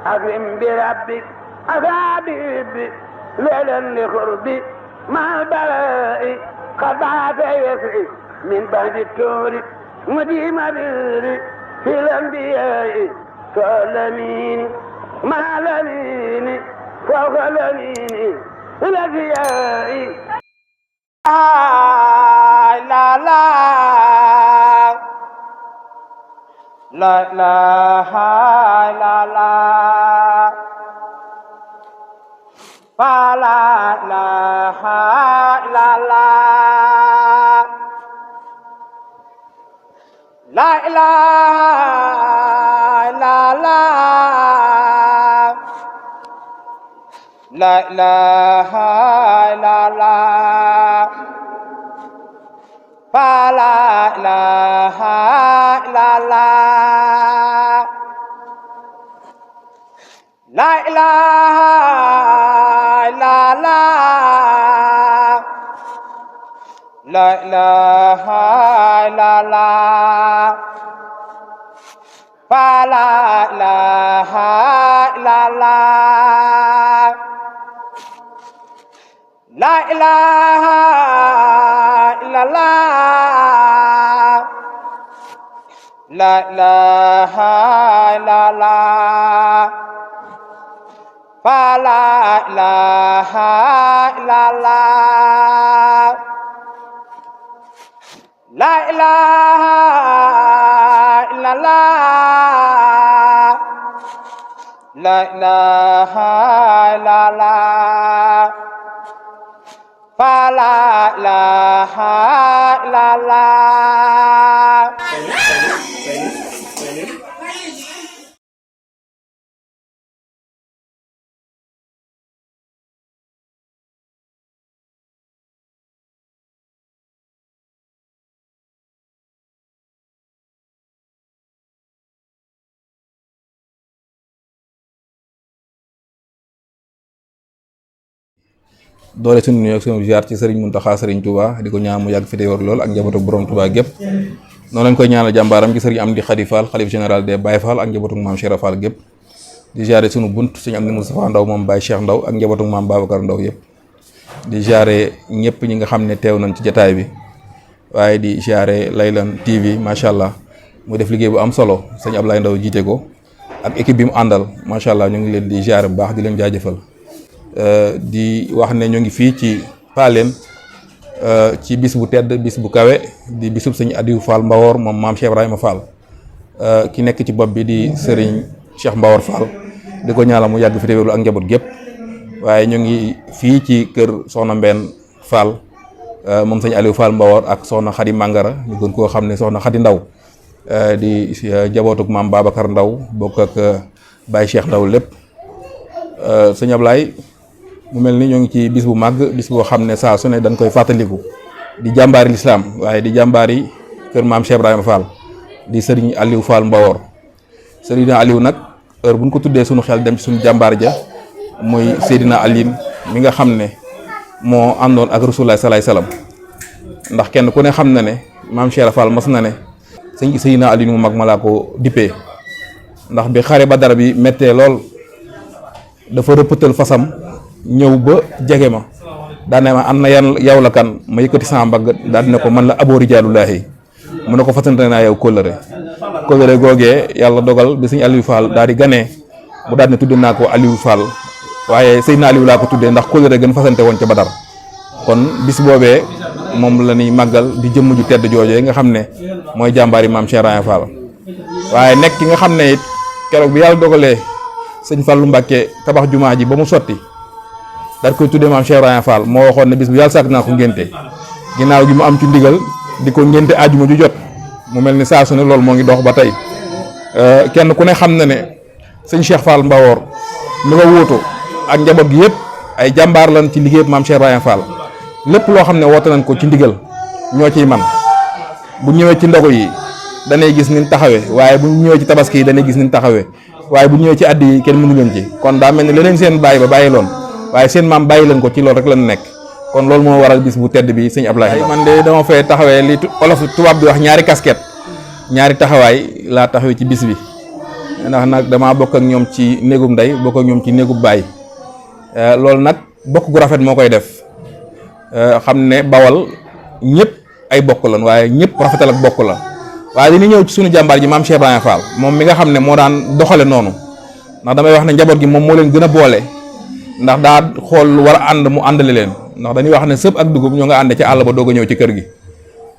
أكرم بربك أصابي ليلا لقربي مع البلاء قطعت يسري من بعد التور مديم بيري في الأنبياء فالأمين مع الأمين فوق الأمين الأنبياء لا لا لا لا لا لا فلا لا لا لا لا إله إلا الله لا إله إلا الله فلا إله إلا الله لا إله إلا الله لا إله إلا الله فلا إله إلا الله لا إله إلا الله لا إله إلا الله فلا إله إلا الله لا إله إلا الله لا إله إلا الله فلا إله إلا الله doole suñu nuyoo ak suñu ziar ci Serigne Mountakha Serigne Touba di ko ñaan mu yàgg fi te yor lool ak njabootu borom Touba gépp noonu lañ koy ñaanal jàmbaaram ci Serigne Amdi Khady Fall xalif général des Baye Fall ak njabootu maam Cheikh Fall gépp di ziare suñu bunt Serigne Amdi Moustapha Ndaw moom Baye Cheikh Ndaw ak njabootu maam Babacar Ndaw yëpp di ziare ñëpp ñi nga xam ne teew nañ ci jataay bi waaye di ziare Laylan TV macha allah mu def liggéey bu am solo sëñ Ablaye Ndaw jiite ko ak équipe bi mu àndal macha allah ñu ngi leen di ziare bu baax di leen jaajëfal di wax ne ñoo ngi fii ci Paaleen ci bis bu tedd bis bu kawe di bisub sëñ Aliou Fall Mbawor moom maam Cheikh Ibrahima Fall ki nekk ci bopp bi di Serigne Cheikh Mbawor Fall di ko ñaanal mu yàgg fi te wérul ak njaboot gépp waaye ñu ngi fii ci kër Soxna Mbène Fall moom sëñ Aliou Fall Mbawor ak Soxna Khady Mangara ñu gën koo xam ne Soxna Khady Ndaw di jabootug maam Babacar Ndaw bokk ak Baye Cheikh Ndaw lépp sëñ Ablaye mu mel ni ñoo ngi ci bis bu màgg bis boo xam ne saa su ne dañ koy fàttaliku di jàmbaari lislaam waaye di jàmbaari kër maam Cheikh Ibrahima Fall di Serigne Aliou Fall Mbawor Serigne Aliou nag heure bu ñu ko tuddee suñu xel dem ci suñu jàmbaar ja muy Seydina Aliou mi nga xam ne moo àndoon ak Rasulullah salaay salaam ndax kenn ku ne xam na ne maam Cheikh Fall mas na ne Seydina Aliou mu mag ma laa ko dippee ndax bi xare Badar bi méttee lool dafa rëppatal fasam ñëw ba jege ma daane ma am na yan yow la kan ma yëkkati sama mbagg daal dina ko man la aboo rijaalullaahi mu ne ko fasante naa yow kóllëre googee yàlla dogal bi sëñ Aliou Fall daal di ganee mu daal ne tudde naa ko Aliou Fall waaye Seydina Aliou laa ko tuddee ndax kóllëre gën fasante woon ca Badar kon bis boobee moom la ñuy màggal di jëmm ju tedd joojee nga xam ne mooy jàmbaari maam Cheikh Ibrahima Fall waaye nekk ki nga xam ne it keroog bi yàlla dogalee sëñ Fallou Mbacké tabax jumaa ji ba mu sotti daal koy tuddee maam Cheikh Ibrahima Fall moo waxoon ne bis bu yàlla sàkk naa ko ngénte ginnaaw gi mu am ci ndigal di ko ngénte ajuma ju jot mu mel ni saa su ne loolu moo ngi dox ba tey kenn ku ne xam na ne sëñ Cheikh Fall Mbawor mi nga wóotu ak njaboot gi yëpp ay jàmbaar lan ci liggéey maam Cheikh Ibrahima Fall lépp loo xam ne woote nañ ko ci ndigal ñoo ciy man bu ñëwee ci ndogu yi danay gis ni taxawee waaye bu ñëwee ci tabaski yi danay gis ni taxawee waaye bu ñëwee ci addi yi kenn mënu leen ci kon daa mel ni leneen seen bàyyi ba bàyyi loon waaye seen maam bàyyi leen ko ci loolu rek lañ nekk kon loolu moo waral bis bu tedd bi sëñ Ablaye man de dama fay taxawee li olof tubaab bi wax ñaari casquette ñaari taxawaay laa taxawee ci bis bi ndax nag damaa bokk ak ñoom ci néegub ndey bokk ak ñoom ci néegub baay loolu nag bokk gu rafet moo koy def xam ne Bawal ñëpp ay bokk lan waaye ñëpp rafetal ak bokk la waaye dañuy ñëw ci sunu jàmbaar ji maam Cheikh Ibrahima Fall moom mi nga xam ne moo daan doxale noonu ndax damay wax ne njaboot gi moom moo leen gën a boole ndax daa xool lu war a ànd mu àndale leen ndax dañuy wax ne sëb ak dugub ñoo nga ànde ci àll ba doog a ñëw ci kër gi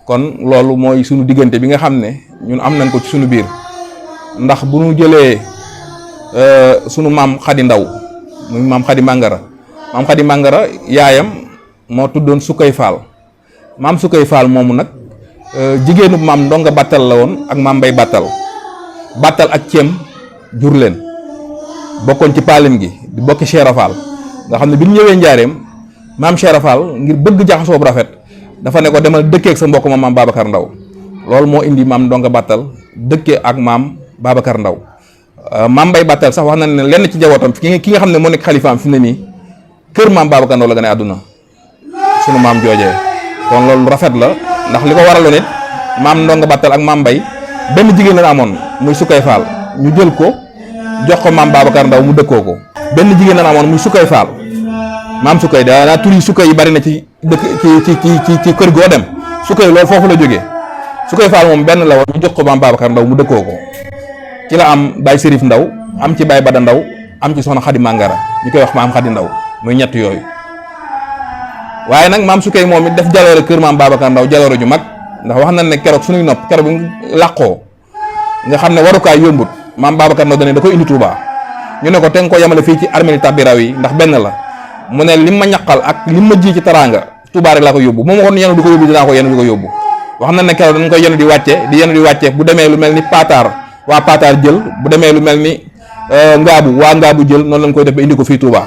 kon loolu mooy sunu diggante bi nga xam ne ñun am nañ ko ci sunu biir ndax bu ñu jëlee sunu maam Xadi Ndaw muy maam Xadi Màngara yaayam moo tuddoon Sukkay Fall maam Sukkay Fall moomu nag jigéenu maam Ndonga Battal la woon ak maam Mbay Battal ak Cem jur leen bokkoon ci paalim gi di bokki Cheikh Fall nga xam ne bi ñu ñëwee njaareem maam Cheikh Fall ngir bëgg jaxasoo bu rafet dafa ne ko demal dëkkee ak sa mbokk ma maam Babacar Ndaw loolu moo indi maam Ndonga Battal dëkkee ak maam Babacar Ndaw maam Mbay Battal sax wax na ne lenn ci njabootam ki nga xam ne moo nekk xalifaam fi ne nii kër maam Babacar Ndaw la gën a àdduna sunu maam joojee kon loolu rafet la ndax li ko waraloon it maam Ndonga Battal ak maam Mbay benn jigéen la amoon muy Sukkay Fall ñu jël ko jox ko maam Babacar Ndaw mu dëkkoo ko benn jigéen la amoon muy Sukkay Fall maam Sukkay daa tur yi Sukkay yi bari na ci dëkk ci kër goo dem Sukkay loolu foofu la jógee Sukkay Fall moom benn la woon ñu jox ko maam Babacar Ndaw mu dëkkoo ko ci la am Baye Serif Ndaw am ci Baye Bada Ndaw am ci soxna Xadi Màngara ñu koy wax maam Xadi Ndaw muy ñett yooyu waaye nag maam Sukkay moom it def jaloore kër maam Babacar Ndaw jaloore ju mag ndax wax nañ ne keroog suñuy nopp keroog bi làqoo nga xam ne warukaay yombut maam Babacar Ndaw dane da koy indi Touba ñu ne ko te nga ko yemale fii ci armée Tabiraw yi ndax benn la mu ne lim ma ñaqal ak lim ma ji ci taraanga Touba rek laa ko yóbbu moom waxoon yenu di ko yóbbu dinaa ko yenu di ko yóbbu wax nañ ne keroog dañ koy yenu di wàcce bu demee lu mel ni Pataar waa Pataar jël bu demee lu mel ni Ngaabu waa Ngaabu jël noonu lañ koy def ba indi ko fii Touba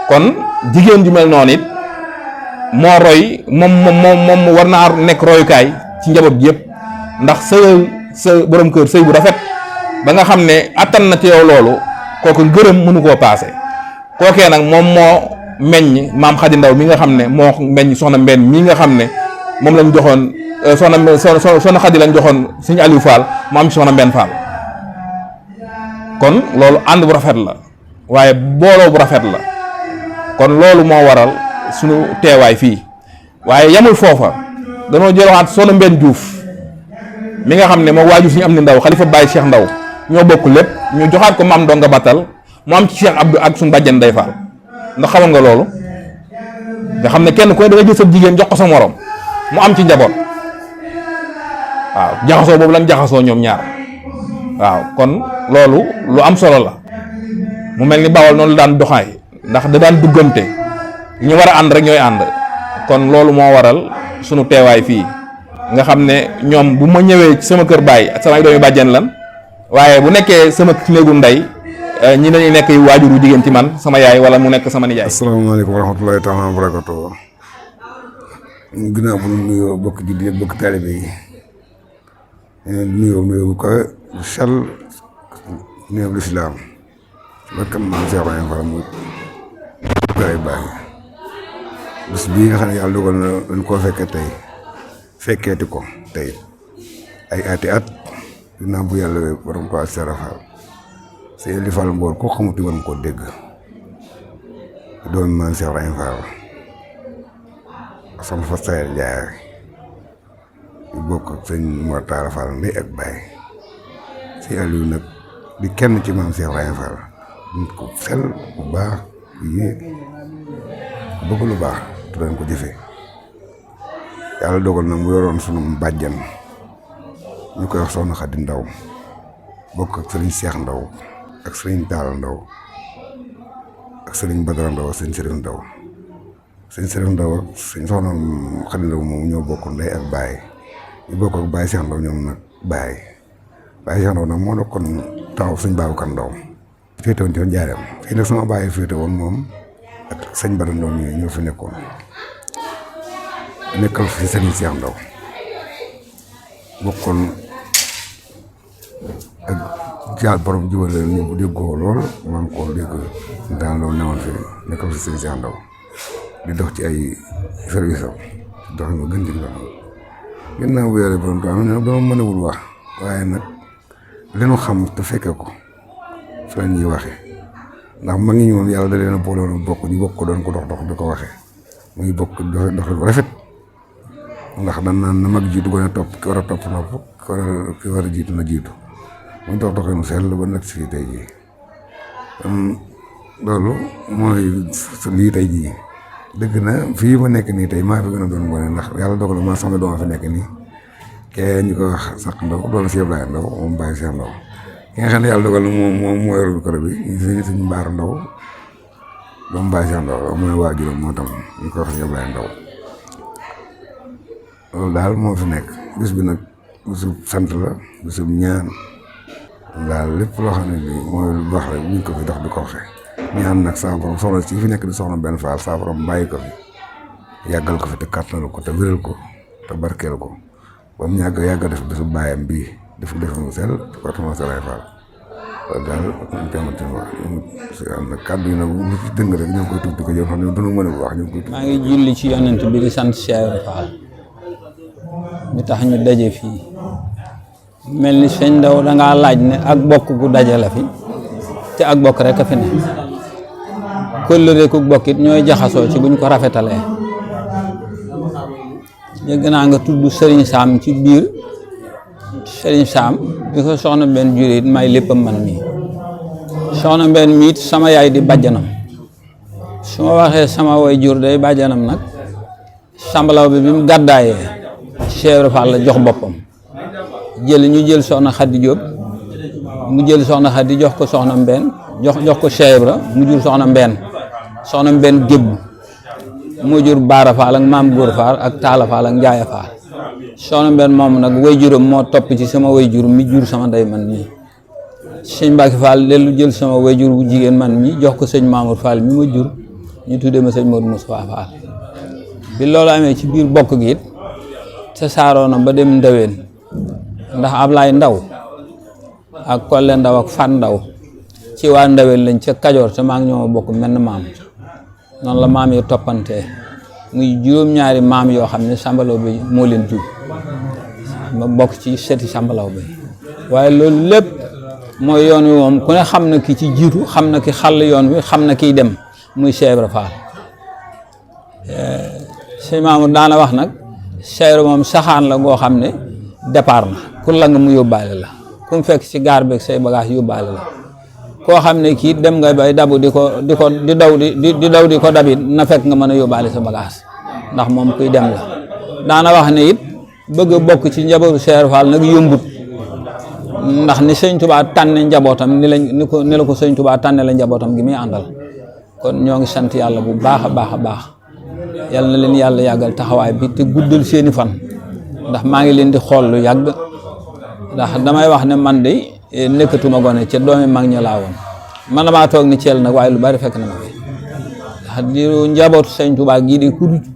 kon jigéen ju mel noonu it moo roy moom war naa nekk royukaay ci njaboot gi yëpp ndax sa borom kër sëy bu rafet ba nga xam ne attan na ci yow loolu kooku ngërëm mënu koo paase kookee nag moom moo meññ maam Xadi Ndaw mi nga xam ne moo meññ soxna Mbenn mi nga xam ne moom lañ joxoon soxna Xadi lañ joxoon Sëñ Aliou Fall mu am ci soxna Mbenn Fall kon loolu ànd bu rafet la waaye booloo bu rafet la kon loolu moo waral sunu teewaay fii waaye yamul foofa danoo jëlawaat soxna Mbenn Diouf mi nga xam ne moo waajur suñu am ni ndaw xalifa Baye Cheikh Ndaw ñoo bokk lépp ñu joxaat ko maam Ndonga Battal mu am ci Cheikh Abdou ak suñu bàjjen Ndey Fall ndax xamoon nga loolu nga xam ne kenn ku ne da nga jël sa jigéen jox ko sa morom mu am ci njaboot waaw jaxasoo boobu lañ jaxasoo ñoom ñaar waaw kon loolu lu am solo la mu mel ni Bawol noonu la daan doxaay ndax da daan duggante ñu war a ànd rek ñooy ànd kon loolu moo waral sunu teewaay fii nga xam ne ñoom bu ma ñëwee ci sama kër baay ak samay doomi bàjjen lan waaye bu nekkee sama néegu ndey ñi dañuy nekk waajuru jigéen ci man sama yaay wala mu nekk sama nijaay. asalaamaaleykum wa rahmatulahi taala wa barakatuh. ginnaaw bu ñu nuyoo bokk jullit yi bokk taalibe yi nuyoo bu ko sell nuyoo bu lislaam barkam maam Cheikh Ibrahima Fall mu gaay baax bis bii nga xam ne yàlla dogal na dañ koo fekkee tey fekkeeti ko tey ay ati at ginnaaw bu yàlla borom ko Cheikh Fall Sëñ Aliou Fall Mboor ko xamuti war nga koo dégg doomi maam Cheikh Ibrahima Fall soxna fa sayal Njaay yu bokk ak sëñ Mor Talla Fall ndey ak baay Sëñ Aliou nag di kenn ci maam Cheikh Ibrahima Fall nit ko sell bu baax bëgg lu baax te dañ ko jëfee yàlla dogal na mu yoroon sunu bàjjan ñu koy wax soxna Xadi Ndaw bokk ak sëriñ Cheikh Ndaw ak sëriñ Talla Ndaw ak sëriñ Badara Ndaw ak sëriñ Serif Ndaw sëriñ Serif Ndaw ak sëriñ soxna Xadi Ndaw moom ñoo bokk ndey ak baay ñu bokk ak baay Cheikh Ndaw ñoom nag baay Cheikh Ndaw nag moo nekkoon taxaw sëñ Babacar Ndaw féete woon ci woon jaareem fii nag sama baay féete woon moom ak sëñ Badara Ndaw ñoo fi nekkoon nekkal fi sëriñ Cheikh Ndaw bokkoon ak jaal borom jubale ñu déggoo lool man koo dégg daan loolu newoon fi nekkal fi sëriñ Cheikh Ndaw di dox ci ay service am dox nga gën ci doon ginnaaw bu yàlla borom tam dama mënewul wax waaye nag li nu xam te fekke ko fi la ñuy waxee ndax mag ñi moom yàlla da leen a boole woon bokk ñu bokk ko doon ko dox di ko waxee muy bokk dox bu rafet ndax dan naan na mag jiitu gone topp ki war a topp nopp ki war a jiitu na jiitu muy dox mu sell ba nag si tey jii loolu mooy lii tey jii dëgg na fii ma nekk nii tey maa fi gën a doon gone ndax yàlla dogal na maa sama doom fi nekk nii kee ñu ko wax sax ndaw doon si Ablaye Ndaw moom bàyyi Cheikh Ndaw ki nga xam ne yàlla dogal na moom moo yorul kër bi suñu mbaar Ndaw doomu bàyyi Cheikh Ndaw mooy waajuram moo tam ñu ko wax si Ablaye Ndaw loolu daal moo fi nekk bis bi nag bisub sant la bisub ñaan daal lépp loo xam ne bii mooy lu baax rek ñu ko fi dox di ko waxee ñaan nag saa borom soxna si fi nekk di soxna benn faal saa borom bàyyi ko fi yàggal ko fi te kàttanal ko te wéral ko te barkeel ko ba mu yàgg def bisu bàyyam bii def mu sell te ko tama sa lay faal loolu daal ñu temati wax si am na kàddu yi nag lu ci dëng rek ñoo ngi koy tudd di ko jël xam ne dunu mën a wax ñu ngi koy tudd. maa ngi julli ci yonent bi di sant Cheikh Fall mi tax ñu daje fii mel ni sëñ Ndaw dangaa laaj ne ak bokk gu daje la fi te ak bokk rek a fi ne kóllëre ku bokkit ñooy jaxasoo ci buñ ko rafetalee dégg naa nga tudd Serigne Sam ci biir Serigne Sam bi ko soxna benn jurit may léppam man mii soxna benn miit sama yaay di bàjjanam su ma waxee sama way jur day bàjjanam nag sambalaw bi mu gàddaayee Cheikh Fall la jox boppam ñu jël soxna Xadi Jóob mu jël soxna Xadi jox ko soxna Mbenn jox ko Cheikh Ibra mu jur soxna Mbenn gébb moo jur Baara Fall ak Maam Góor Fall ak Taala Fall ak Njaaya Fall soxna Mbenn moom nag way juram moo topp ci sama way jur mi jur sama ndey man mii sëñ Mbacke Fall dellu jël sama way jur bu jigéen man mi jox ko sëñ Mamour Fall mi ma jur ñu tuddee ma sëñ Modou Moustapha Fall bi loolu amee ci biir bokk gi it sa saaroona ba dem Ndaween ndax Ablaye Ndaw ak Kolle Ndaw ak Fan Ndaw ci waa Ndaween lañ ca Kajoor te maa ngi ñoo bokk menn maam noonu la maam yi toppantee muy juróom-ñaari maam yoo xam ne sambalaw bi moo leen jur ma bokk ci seti sambalaw bi waaye loolu lépp mooy yoon wi moom ku ne xam na ki ci jiitu xam na ki xàll yoon wi xam na kiy dem muy Cheikh Ibra Fall sëñ Mamour daana wax nag Cheikh Ibra moom saxaan la goo xam ne départ na ku la nga mu yóbbaale la ku mu fekk ci gaar beeg say bagage yóbbaale la koo xam ne kii dem nga bay dabu di daw di ko dabit na fekk nga mën a yóbbaale sa bagage ndax moom kuy dem la daana wax ne it bëgg a bokk ci njabootu Cheikh Fall nag yombut ndax ni sëñ Touba tànne njabootam ni la ko sëñ Touba tànne la njabootam gi muy àndal kon ñoo ngi sant yàlla bu baax a baax yàlla na leen yàlla yàggal taxawaay bi te guddal seeni fan ndax maa ngi leen di xool lu yàgg ndax damay wax ne man de nekkatuma gone ca doomi mag ña laa woon man damaa toog ni Thiel nag waaye lu bari fekk na ma fi ndax di njabootu sëñ Touba gii di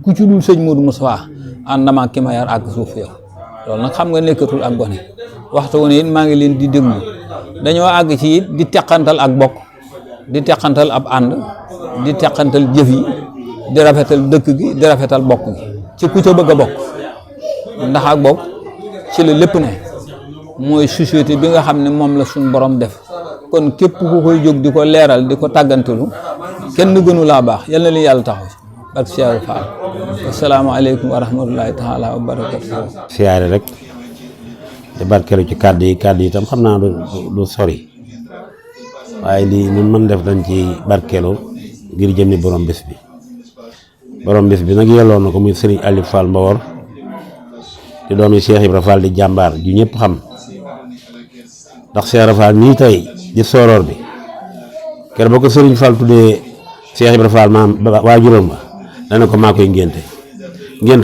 ku ci dul sëñ Modou Moustapha àndama ki ma yar ak suuf yow loolu nag xam nga nekkatul ak gone waxtu wu ne it maa ngi leen di déglu dañoo àgg ci it di teqantal ak bokk di teqantal ab ànd di teqantal jëf yi di rafetal dëkk gi di rafetal bokk gi ci ku ca bëgg a bokk ndax ak bokk ci la lépp ne mooy société bi nga xam ne moom la suñ borom def kon képp ku koy jóg di ko leeral di ko tàggantalu kenn gënu laa baax yal na li yàlla taxaw ci ak Cheikh Fall asalaamaaleykum wa rahmatullahi taala wa barakatuh siyaare rek di barkeelu ci kàddu yi itam xam naa du sori waaye lii nun mën def dañ ci barkeelu ngir jëmmi borom bés bi nag yelloo na ko muy Serigne Aliou Fall Mbawor di doomi Cheikh Ibra Fall di jàmbaar ju ñëpp xam ndax Cheikh Ibra Fall nii tey di sooroor bi kër ba ko Serigne Fall tuddee Cheikh Ibra Fall maam waajuram ba dana ko maa koy ngénte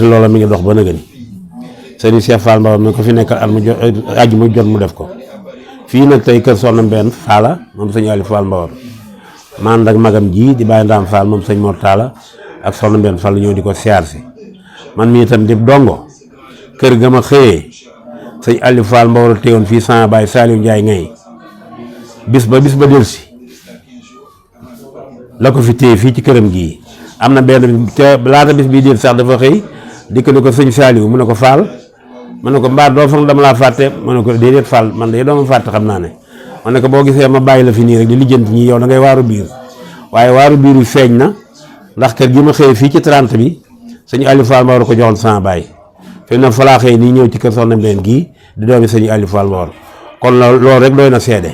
loola mi ngi dox ba nëgëni Serigne Cheikh Fall Mbawor mi ko fi nekkal at mu jot aju mu jot mu def ko fii nag tey kër soxna Mbenn Faala moom sëñ Aliou Fall Mbawor man ak magam ji di bàyyi Ndaam Fall moom sëñ Mor Talla ak soxna Mbenn Fall ñëw di ko siyaar si man mii itam di dongo kër ga ma xëyee sëñ Aliou Fall Mbawor teewoon fii sama baay Saliou Ndiaye ngay bis ba delsi la ko fi téye fii ci këram gii am na benn te laata bis bii déet sax dafa xëy dikk ni ko sëñ Saliou mu ne ko Fall mu ne ko mbaa doo foog dama laa fàtte mu ne ko déedéet Fall man de doo ma fàtte xam naa ne ma ne ko boo gisee ma bàyyi la fi nii rek di lijjanti ñi yow da ngay waaru biir waaye waaru biir wi feeñ na ndax kër gi ma xëy fii ci 30 bi sëñ Aliou Fall Mbawar ko joxoon sama baay fi na falaa xëy nii ñëw ci kër soxna Mbène gii di doomi sëñ Aliou Fall Mbawar kon loolu rek doy na seede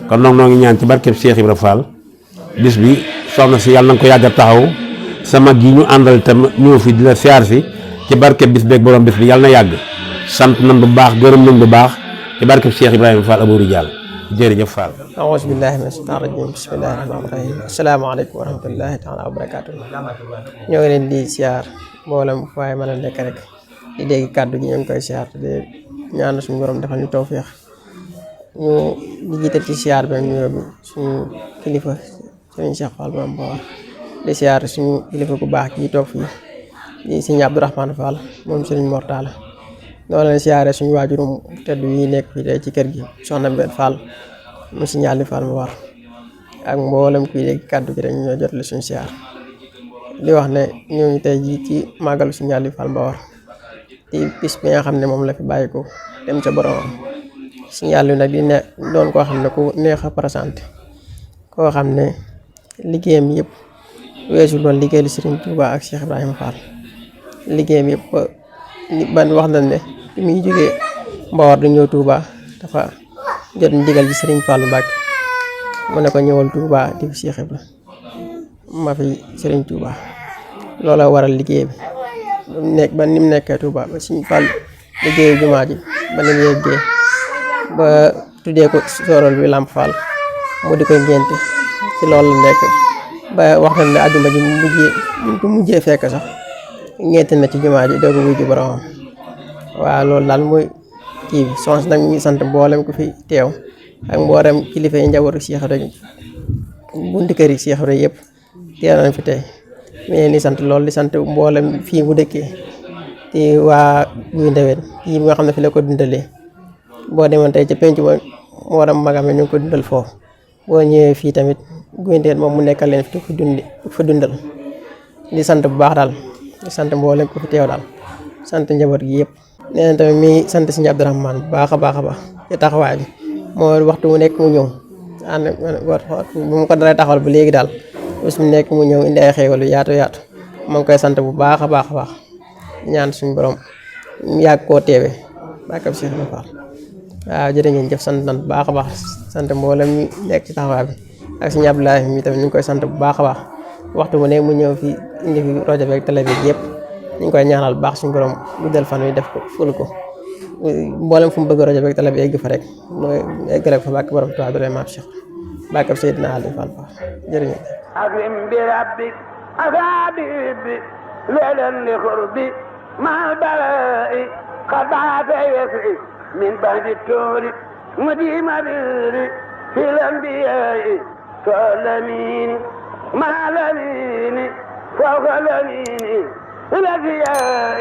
kon nag noo ngi ñaan ci barkeb Cheikh Ibra Fall bis bi soxna si yàlla na nga ko yàgg a taxaw sama gi ñu àndal tam ñëw fi di la siyaar si ci barkeb bis beeg borom bis bi yàlla na yàgg sant nañ bu baax gërëm nañ bu baax ci barkeb Cheikh Ibrahima Fall Abou Rijal jërëjëf Fall. auzu billahi mina shaytaani rajiim bismillahi rahmaani rahiim asalaamaaleykum wa rahmatullahi taala wa barakaatu ñoo ngi leen di siyaar mboolem waaye mën a nekk rek di dégg kàddu gi ñoo ngi koy siyaar di ñaan suñu borom defal ñu tawfeex ñu di jiital ci siyaar bi ak nuyoo bi suñu kilifa sëriñ Cheikh Fall Maam Mbawar di siyaar suñu kilifa bu baax kii toog fii di sëriñ Abdourahmane Fall moom sëriñ Mortala noonu la siyaare suñu waajurum tedd yi nekk fii tey ci kër gi soxna Mbène Fall mu si ñaali Fall Mbawar ak mboolem kuy dégg kàddu gi rek ñoo jotale suñu siyaar di wax ne ñoo ngi tey jii ci màggalu si ñaali Fall Mbawar ci bis bi nga xam ne moom la fi bàyyi ko dem ca boromam si ñaali nag di ne doon koo xam ne ku neex a présenté koo xam ne liggéeyam yëpp weesu doon liggéeyal Serigne Touba ak Cheikh Ibrahima Fall liggéeyam yëpp ban wax nañ ne bi muy jógee Mbawar du ñëw Touba dafa jot ndigal ci Serigne Fall Mbacke mu ne ko ñëwal Touba di fi Cheikh Ibra ma fi Serigne Touba loola waral liggéey bi nekk ba ni mu nekkee Touba ba Serigne Fall liggéeyu jumaa ji ba ni mu yeggee ba tuddee ko sorol bi Lamp Fall mu di koy ngénte ci loolu la nekk ba wax nañ ne àjjuma ji mu mujjee fekk sax ngénte na ci jumaa ji doog a wuyu boromam waaw loolu daal mooy kii bi soxna si nag mi ngi sant mboolem ku fi teew ak mboolem kilifa yi njabootu Cheikh Ibra bunti kër yi Cheikh Ibra yëpp teew nañ fi tey mais ni sant loolu di sant mboolem fii mu dëkkee te waa Guy Ndeween yi nga xam ne fi la ko dundalee boo demoon tey ca penc ma moo war a magam ñu ngi ko dundal foofu boo ñëwee fii tamit Guy Ndeween moom mu nekkal leen fi fa dundal di sant bu baax daal di sant mboolem ku fi teew daal sant njaboot gi yëpp. nee na tamit mi sant si Abdourahmane bu baax a baax ci taxawaay bi moo waxtu mu nekk mu ñëw ànd bu mu ko dalee taxawal ba léegi daal bés mu nekk mu ñëw indi ay xéewal yu yaatu moo ngi koy sant bu baax a baax ñaan suñu borom yàgg koo teewee barkab Cheikh Ibra Fall waaw jërë ngeen jëf sant nan bu baax a baax sant mboolem ñu nekk ci taxawaay bi ak suñu Abdoulaye mi tamit ñu ngi koy sant bu baax a baax waxtu mu nekk mu ñëw fi indi fi rajo beeg télé bi yëpp ñu ngi koy ñaanal bu baax suñu borom guddal fan wi def ko ful ko mboolem fu mu bëgg rajo beeg télé bi egg fa rek mooy eggale fa bàkk borom tubaab doole maam Cheikh bàkkab Seydina Aliou Fall jërëjëf أكرم بربك أفابيب ليلا لقربي مع البلاء قد عاد يسعي من بعد التور مديم بيري في الأنبياء كالأمين مع الأمين فوق الأمين الأنبياء